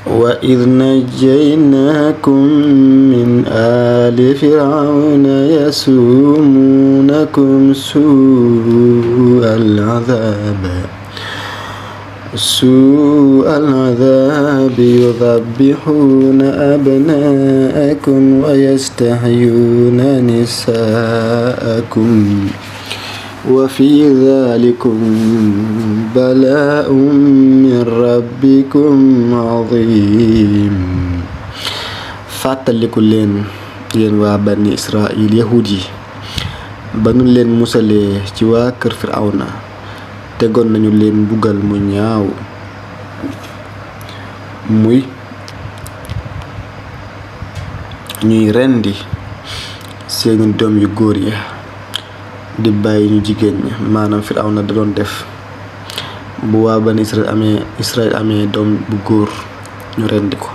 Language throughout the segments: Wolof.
وإذ نجيناكم من آل فرعون يسومونكم سوء العذاب يذبحون أبناءكم ويستحيون نساءكم وفي ذلكم بلاء من ربكم عظيم fàttaliku leen yéen waa bani Israil yahuud yi ba nu leen musalee ci waa kër Firawna tegoon nañu leen mbugal mu ñaaw muy ñuy rendi seeni doom yu góor ya di bàyyi ñu jigéen ña maanaam Firawna da doon def bu waa bani Israil amee doom bu góor ñu rendi ko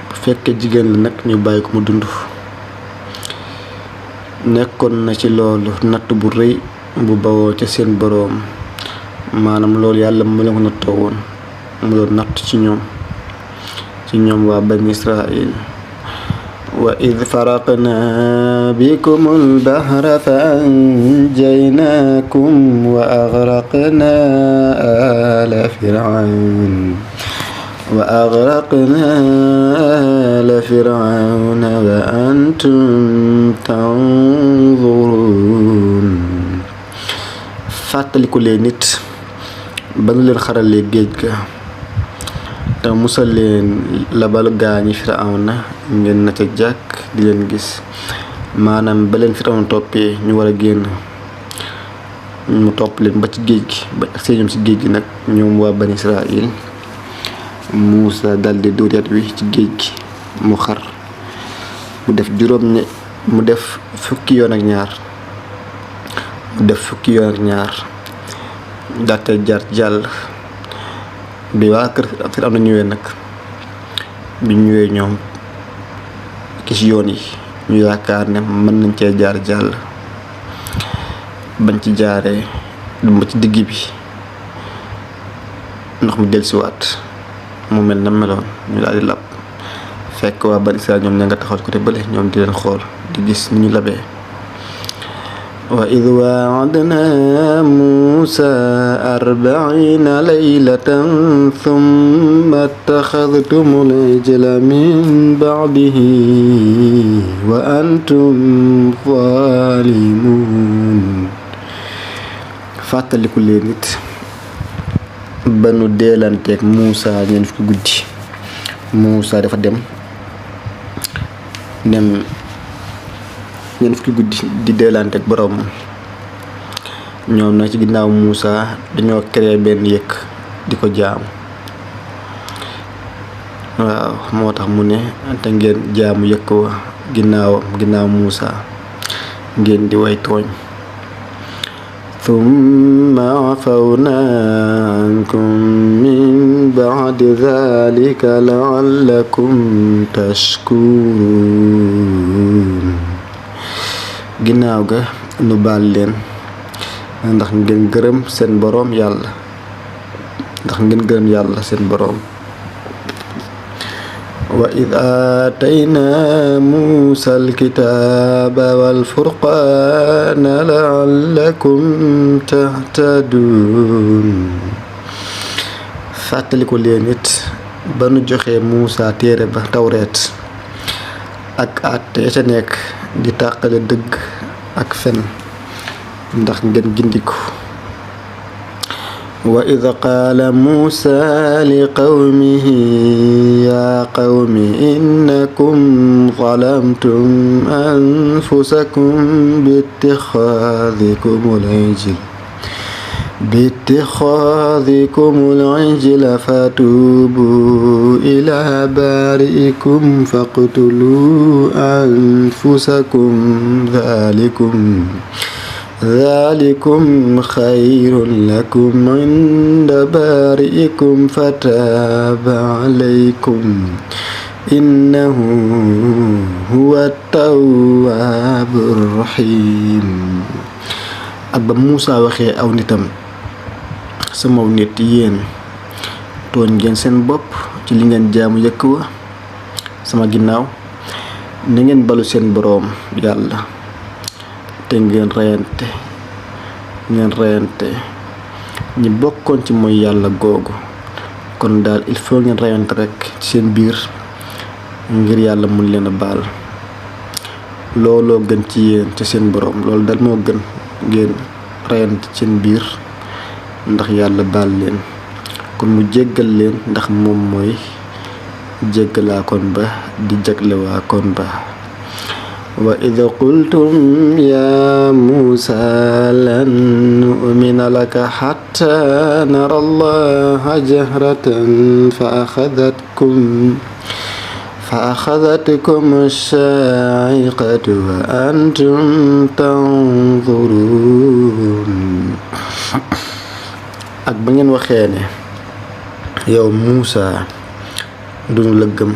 bu fekkee jigéen la nag ñu bàyyi ko mu dund nekkoon na ci loolu natt bu rëy bu bawoo ca seen boroom maanaam loolu yàlla mu leen ko nattoo woon mu doon natt ci ñoom waa bani Israil wa id faraqna bikum al-bahra fa anjaynaakum wa aghraqna ala fir'awna wa antum tanzurun fàttaliku leen nit ba nu leen xaralee géej ga te musal leen labal gaañi Firawna ngeen na ca jàkk di leen gis maanaam ba leen Firawna toppee ñu war a génn mu topp leen ba ci géej gi ba ak ñoom ci géej gi nag ñoom waa bani Israil Muusa daldi dóor yat wi ci géej gi mu xar mu def fukki yoon ak ñaar daate jaar jàll bi waa kër Firawna ñëwee nag bi ñëwee ñoom ki ci yoon yi ñu yaakaar ne mën nañ cee jaar jàll bañ ci jaaree ba ci digg bi ndox mi dellusiwaat mu mel na meloon ñu daal di lab fekk waa bani Israil ñoom ña nga taxaw côté bële ñoom di leen xool di gis ni ñu labee wa id waadna Muusa 40 laylatan thumma attakhadhtumul ijla min ba'dihi wa antum zalimun fàttaliku leen nit ba nu deelanteeg Muusa ñeent fukki guddi Muusa dafa dem ñeent fukki guddi di deelanteeg boroom ñoom nag ci ginnaaw Muusa dañoo créé benn yëkk di ko jaamu waaw moo tax mu ne te ngeen jaamu yëkk wa ginnaaw Muusa ngeen di way tooñ thumma afawna ankum min ba'di dhalika la'allakum tashkurun ginnaaw ga nu baal leen ndax ngeen gërëm seen boroom yàlla seen boroom wa id aataynaa Muusaa al-kitaaba wal-furqaana la'allakum tahtaduun fàttaliku leen it ba nu joxee Muusaa téere ba Tawreet ak àtte ca nekk di tàqale dëgg ak fen ndax ngeen gindiku wa id qaala Muusaa li qawmihi yaa qawmi innakum zalamtum anfusakum bitixaadikumul ijla fatuubu ilaa baari'ikum faqtuluu anfusakum ذلكم خير لكم عند بارئكم فتاب عليكم إنه هو التواب الرحيم ak ba Muusa waxee aw nitam sama nit yéen tooñ ngeen seen bopp ci li ngeen jaamu yëkk wa sama ginnaaw na ngeen balu seen boroom yàlla te ngeen reyante ñi bokkoon ci mooy yàlla googu. kon daal il faut ngeen reyante rekk ci seen biir ngir yàlla mun leen a baal. looloo gën ci yéen ci seen boroom. loolu daal moo gën ngeen reyante ci seen biir ndax yàlla baal leen kon mu jéggal leen ndax moom mooy jéggalaa kon ba di jaglewaa kon ba. wa id qultum ya Musa lan nu'mina laka hatta nara Allaha jahratan fa akhadhatkum ash-sha'iqatu wa antum tanzurun. ak ba ngeen waxee ne yow Musa duñu la gëm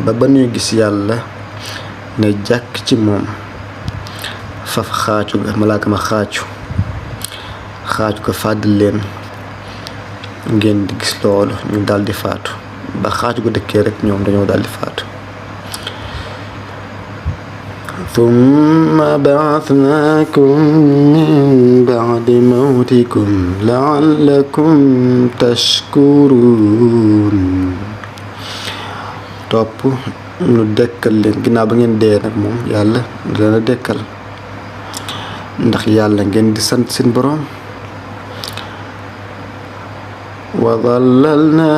ba ñuy gis yàlla ne jàkk ci moom faf xaacu ga malaaka ma xaacu ko fàdd leen ngeen di gis loolu ñu daldi faatu. ba xaacu ko dëkkee rek ñoom dañoo daldi faatu. thumma ba'athnakum min ba'di mawtikum la'allakum tashkurun. topp nu dekkal leen ginnaaw ba ngeen dee nag moom yàlla dina dekkal ndax yàlla ngeen di sant seen boroom. wa dhallalna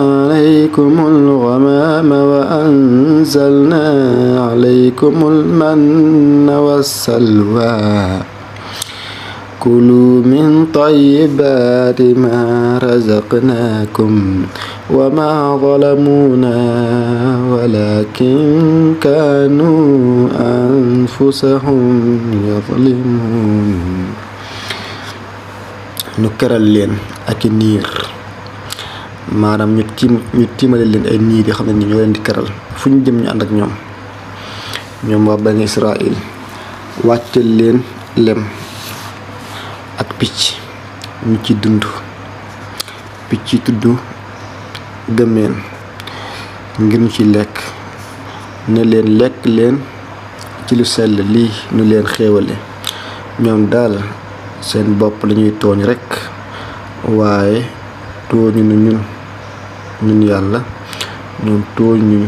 alaykumul ghamama wa anzalna alaykumul manna wassalwa kulu min tayyibati ma razaqnakum wa ma zalamuna walakin kanu anfusahum yadhlimun. ñu keral leen ak i niir maanaam ñu tiimale leen ay niir yoo xam ne ni ñoo leen di keral fu ñu jëm ñu ànd ak ñoom waa bani Israël. wàccel leen lem ak picc ñu ci dund. picc yi tudd gëmeen ngir ñu ci lekk ne leen lekk leen ci lu sell lii nu leen xéewale. ñoom daal seen bopp lañuy tooñ rekk waaye tooñu nu ñun yàlla ñoom tooñ ñu